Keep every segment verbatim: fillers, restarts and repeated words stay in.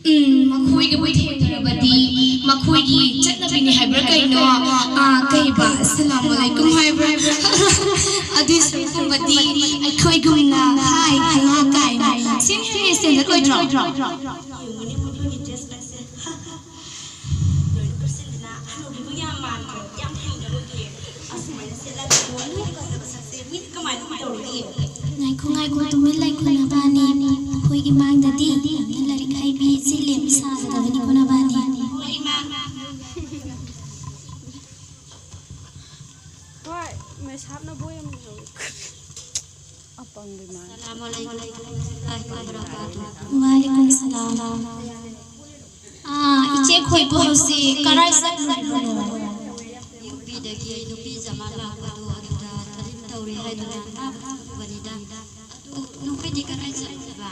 ꯎꯝ, ꯃꯈꯣꯏꯒꯕꯨ ꯊꯦꯡꯅꯔꯕꯗꯤ ꯃꯈꯣꯏꯒꯤ ꯆꯠꯅꯕꯤꯅꯤ ꯍꯥꯏꯕ꯭ꯔꯥ ꯀꯩꯅꯣ? ꯑꯥ, ꯀꯩꯕ? ꯑꯁꯂꯥꯃꯨ ꯑꯂꯥꯏꯀꯨꯝ ꯍꯥꯏꯕ꯭ꯔꯥ? ꯑꯗꯨꯁꯨꯒꯨꯝꯕꯗꯤ ꯑꯩꯈꯣꯏꯒꯨꯝꯅ ꯍꯥꯏ, ꯍꯜꯂꯣ ꯀꯥꯏꯅ꯫ ꯁꯤ ꯍꯦꯟꯅ ꯁ꯭ꯇꯦꯟꯗꯔꯗ ꯑꯣꯏꯗ꯭ꯔꯣ? ꯌꯦꯡꯉꯨꯅꯦ ꯃꯈꯣꯏꯒꯤ ꯗ꯭ꯔꯦꯁ ꯀꯥꯁꯦ꯫ ꯂꯣꯏꯅ ꯄꯨꯟꯁꯤꯟꯗꯅ ꯍꯅꯨꯕꯤꯕꯨ ꯌꯥꯝ ꯃꯥꯟꯗ꯭ꯔꯣ? ꯌꯥꯝ ꯍꯩꯅꯕꯒꯤ꯫ ꯑꯁꯨꯃꯥꯏꯅ ꯁꯦꯠꯂꯒ ꯅꯣꯏꯒꯤ ꯐꯖꯕ ꯁꯛꯁꯦ ꯃꯤꯅ ꯀꯃꯥꯏꯅ ꯇꯧꯔꯨꯅꯤ? ꯉꯥꯏꯈꯣ, ꯉꯥꯏꯈꯣ, ꯇꯨꯃꯤꯟ ꯂꯩꯈꯣ ꯅꯕꯥꯅꯤ꯫ ꯑꯩꯈꯣꯏꯒꯤ ꯃꯥꯡꯗꯗꯤ ꯌꯥꯝꯅ ꯂꯥꯏꯔꯤꯛ ꯍꯩꯕꯤ ꯏꯆꯦ ꯂꯦꯝꯕꯤ ꯁꯥꯒꯗꯕꯅꯤꯀꯣ ꯅꯕꯥꯅꯤ꯫ ꯍꯣꯏ, ꯏꯃꯥ꯫ ꯍꯣꯏ, ꯃꯦꯁꯥꯞꯅ ꯕꯣꯏ ꯑꯃ ꯂꯩꯍꯧꯋꯤ꯫ ꯑꯄꯪꯕ ꯏꯃꯥ꯫ ꯑꯁꯂꯥꯃꯨ ꯑꯂꯥꯏꯀꯨꯝ ꯋꯔꯍꯃꯇꯨꯜꯂꯥꯍꯤ ꯋꯕꯔꯀꯥꯇꯨꯍꯨ꯫ ꯋꯥꯂꯦꯀꯨꯝ ꯁꯂꯥꯝ꯫ ꯑꯥ, ꯏꯆꯦ ꯈꯣꯏꯕꯨ ꯍꯧꯖꯤꯛ ꯀꯔꯥꯏ ꯆꯠꯂꯨꯔꯤꯕꯅꯣ? ꯌꯨ ꯄꯤꯗꯒꯤ ꯅꯨꯄꯤ ꯖꯃꯥ ꯂꯥꯛꯄꯗꯣ ꯑꯗꯨꯗ ꯇꯥꯂꯤꯝ ꯇꯧꯔꯤ ꯍꯥꯏꯗꯨꯅ ꯇꯥꯕ ꯐꯪꯕꯅꯤꯗ꯫ ꯑꯗꯨ ꯅꯈꯣꯏꯗꯤ ꯀꯔꯥꯏ ꯆꯠꯂꯨꯕ?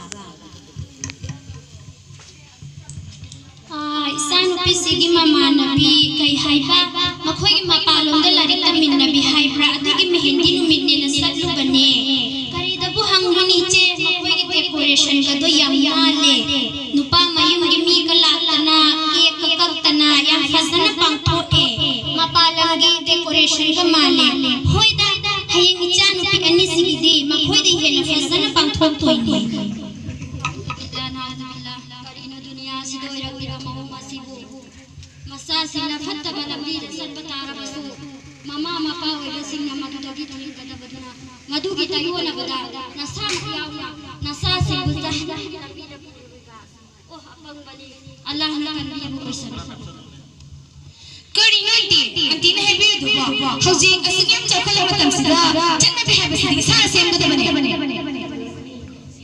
ꯑꯥ, ꯏꯆꯥꯅꯨꯄꯤꯁꯤꯒꯤ ꯃꯃꯥꯟꯅꯕꯤ ꯀꯩ ꯍꯥꯏꯕ, ꯃꯈꯣꯏꯒꯤ ꯃꯄꯥꯟꯂꯣꯝꯗ ꯂꯥꯏꯔꯤꯛ ꯇꯝꯃꯤꯟꯅꯕꯤ ꯍꯥꯏꯕ꯭ꯔꯥ, ꯑꯗꯨꯒꯤ ꯃꯦꯍꯦꯟꯗꯤ ꯅꯨꯃꯤꯠꯅꯦꯅ ꯆꯠꯂꯨꯕꯅꯦ꯫ ꯀꯔꯤꯗꯕꯨ ꯍꯪꯂꯨꯅꯤ ꯏꯆꯦ, ꯃꯈꯣꯏꯒꯤ ꯗꯦꯀꯣꯔꯦꯁꯟꯒꯗꯣ ꯌꯥꯝ ꯅꯥꯜꯂꯦ꯫ ꯅꯨꯄꯥ ꯃꯌꯨꯝꯒꯤ ꯃꯤꯒ ꯂꯥꯛꯇꯅ, ꯀꯦꯛꯀ ꯀꯛꯇꯅ ꯌꯥꯝ ꯐꯖꯅ ꯄꯥꯡꯊꯣꯛꯑꯦ꯫ ꯃꯄꯥꯟ ꯂꯝꯒꯤ ꯗꯦꯀꯣꯔꯦꯁꯟꯒ ꯃꯥꯜꯂꯦ꯫ ꯍꯣꯏꯗ, ꯍꯌꯦꯡ ꯏꯆꯥꯅꯨꯄꯤ ꯑꯅꯤꯁꯤꯒꯤꯗꯤ ꯃꯈꯣꯏꯗꯩ ꯍꯦꯟꯅ ꯐꯖꯅ ꯄꯥꯡꯊꯣꯛꯇꯣꯏꯅꯦ꯫ ꯅꯥꯎꯖꯨꯕꯤꯜꯂꯥ, ꯅꯥꯎꯖꯨꯕꯤꯜꯂꯥ, ꯀꯔꯤꯅꯣ ꯗꯨꯅꯤꯌꯥꯁꯤꯗ ꯑꯣꯏꯔꯛꯂꯤꯕ ꯃꯑꯣꯡ ꯑꯁꯤꯕꯨ? ꯃꯆꯥꯁꯤꯡꯅ ꯐꯠꯇꯕ ꯂꯝꯕꯤꯗ ꯆꯠꯄ ꯇꯥꯔꯕꯁꯨ, ꯃꯃꯥ ꯃꯄꯥ ꯑꯣꯏꯕꯁꯤꯡꯅ ꯃꯗꯨꯗꯒꯤ ꯊꯤꯡꯒꯗꯕꯗꯨꯅ, ꯃꯗꯨꯒꯤ ꯇꯥꯏꯑꯣꯟꯅꯕꯗ ꯅꯁꯥꯃꯛ ꯌꯥꯎꯅ ꯅꯆꯥꯁꯤꯡꯕꯨ ꯖꯍꯟꯅꯝꯒꯤ ꯂꯝꯕꯤꯗ ꯄꯨꯔꯤꯕ꯫ ꯑꯣ, ꯑꯄꯪꯕꯅꯤ꯫ ꯑꯜꯂꯥꯍꯅ ꯀꯟꯕꯤꯕ ꯑꯣꯏꯁꯅꯨ꯫ ꯀꯔꯤꯅꯣ ꯑꯟꯇꯤ? ꯑꯟꯇꯤꯅ ꯍꯥꯏꯕꯤꯔꯤꯗꯨꯕꯣ? ꯍꯧꯖꯤꯛ ꯑꯁꯨꯛ ꯌꯥꯝ ꯆꯥꯎꯈꯠꯂꯕ ꯃꯇꯝꯁꯤꯗ ꯆꯠꯅꯕꯤ ꯍꯥꯏꯕꯁꯤꯗꯤ ꯏꯁꯥꯅ ꯁꯦꯝꯒꯗꯕꯅꯦ꯫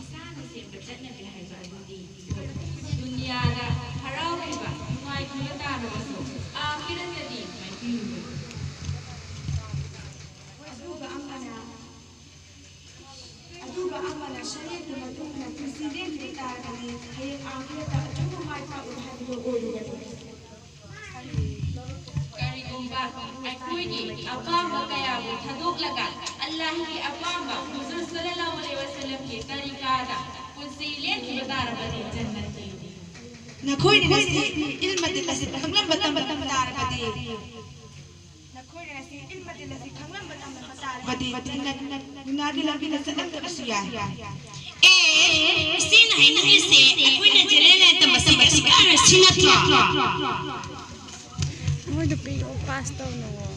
ꯏꯁꯥꯅ ꯁꯦꯝꯕ ꯆꯠꯅꯕꯤ ꯍꯥꯏꯕ ꯑꯗꯨꯗꯤ ꯗꯨꯅꯤꯌꯥꯗ ꯍꯔꯥꯎꯔꯤꯕ, ꯅꯨꯡꯉꯥꯏꯈꯤꯕ ꯇꯥꯔꯕꯁꯨ, ꯑꯥꯈꯤꯔꯠꯇꯗꯤ ꯃꯥꯏꯄꯤꯔꯨꯕ꯫ ꯑꯗꯨꯒ ꯑꯃꯅ, ꯑꯗꯨꯒ ꯑꯃꯅ ꯁꯔꯤꯌꯠꯀꯤ ꯃꯇꯨꯡ ꯏꯟꯅ ꯄꯨꯟꯁꯤ ꯂꯦꯟꯈꯤꯕ ꯇꯥꯔꯒꯗꯤ ꯍꯌꯦꯡ ꯑꯥꯈꯤꯔꯠꯇ ꯑꯆꯧꯕ ꯃꯥꯏ ꯄꯥꯛꯂꯕ ꯍꯥꯏꯕꯗꯨ ꯑꯣꯏꯔꯨꯒꯅꯤ꯫ ꯀꯔꯤꯒꯨꯝꯕ ꯑꯩꯈꯣꯏꯒꯤ ꯑꯄꯥꯝꯕ ꯀꯌꯥꯕꯨ ꯊꯥꯗꯣꯛꯂꯒ ꯑꯜꯂꯥꯍꯒꯤ ꯑꯄꯥꯝꯕ ꯍꯨꯖꯨꯔ ꯁꯜꯂꯜꯂꯥꯍꯨ ꯑꯂꯩꯍꯤ ꯋꯁꯜꯂꯝꯒꯤ ꯇꯔꯤꯀꯥꯗ ꯄꯨꯟꯁꯤ ꯂꯦꯟꯈꯤꯕ ꯇꯥꯔꯕꯗꯤ ꯖꯟꯅꯠꯇ ꯌꯧꯕ ꯌꯥꯏ꯫ ꯅꯈꯣꯏꯅ ꯉꯁꯤ ꯏꯜ ꯃꯇꯤꯜ ꯑꯁꯤ ꯈꯪꯂꯝꯕ ꯇꯝꯂꯝꯕ ꯇꯥꯔꯕꯗꯤ, ꯅꯈꯣꯏꯅ ꯉꯁꯤ ꯏꯜ ꯃꯇꯤꯜ ꯑꯁꯤ ꯈꯪꯂꯝꯕ ꯇꯝꯂꯝꯕ ꯇꯥꯔꯕꯗꯤ, ꯅ-, ꯅ-, ꯅꯨꯡꯅꯥꯗꯤ ꯂꯝꯕꯤꯗ ꯆꯠꯂꯝꯗꯕꯁꯨ ꯌꯥꯏ꯫ ꯑꯦ, ꯏꯆꯦꯅ ꯍꯥꯏꯅꯤꯡꯉꯤꯁꯦ ꯑꯩꯈꯣꯏꯅ ꯖꯦꯅꯦꯔꯦꯜ ꯂꯥꯏꯟ ꯇꯝꯕꯁꯦ ꯀꯩꯁꯨ ꯀꯥꯟꯅꯔꯣꯏ ꯁꯤ ꯅꯠꯇ꯭ꯔꯣ? ꯃꯣꯏꯗꯣ ꯄꯤꯔꯛꯑꯣ, ꯄꯥꯁ ꯇꯧꯅꯕ꯫